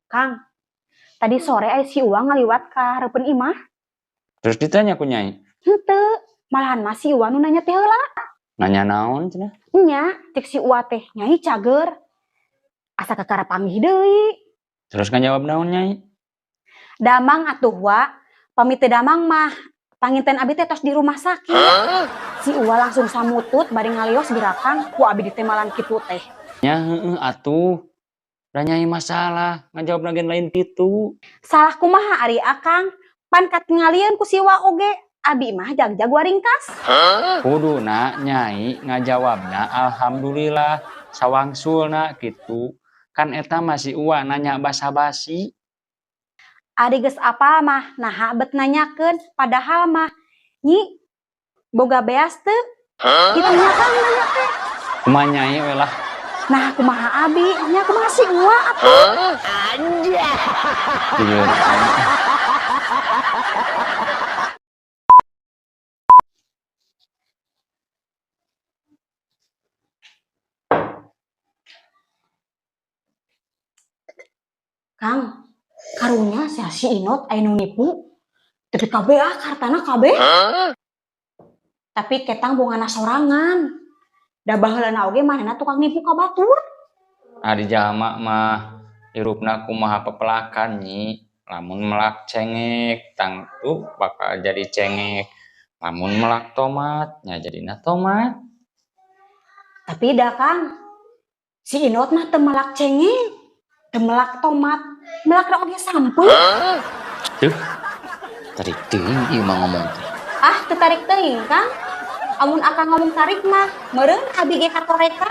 Kang, tadi sore aya si Uwa ngaliwat ka hareupeun imah. Terus ditanya ku Nyai? Henteu, malahan mah si Uwa nu nanya teh heula. Nanya naon cenah? Nya, cek si Uwa teh, Nyai cager. Asa kakara panggih deui. Terus ngajawab naon Nyai? Damang atuh Wa, pamit teu damang mah panginten abi teh tos di rumah sakit. Si Uwa langsung samutut bari ngalios gerakan ku abi ditemalan kitu teh. Nya heueuh atuh. Da Nyai masalah ngajawab gen lain kitu. Salah kumaha ari Akang? Pan katingalieun ku si Uwa oge. Abi mah jag-jag waringkas. Kuduna Nyai ngajawabna alhamdulillah sawangsulna kitu. Kan eta mah si Uwa nanya basa-basi. Ari geus apal mah naha bet nanyakeun padahal mah Nyi boga beas teu? Kitu nya Kang nanya teh. Kumaha Nyai we lah. Nah kumaha abi nya kumaha si Uwa atuh. Jujur. Kang, karunya sia si Inot aya nu nipu. Tapi kabeh ah kartana kabeh. Tapi ketang bongana sorangan. Da baheulana oge manehna tukang nipu ka batur. Ari jalma mah hirupna kumaha pepelakan Nyi. Lamun melak cengek tangtu bakal jadi cengek. Lamun melak tomat nya jadina tomat. Tapi da Kang, si Inot mah teu melak cengek, teu melak tomat, melakna oge sampeu. Tuh, tarik teuing ieu mah ngomong teh. Ah, teu tarik teuing Kang. Amun akang ngomong tarik mah, meureun abi ge katoreka.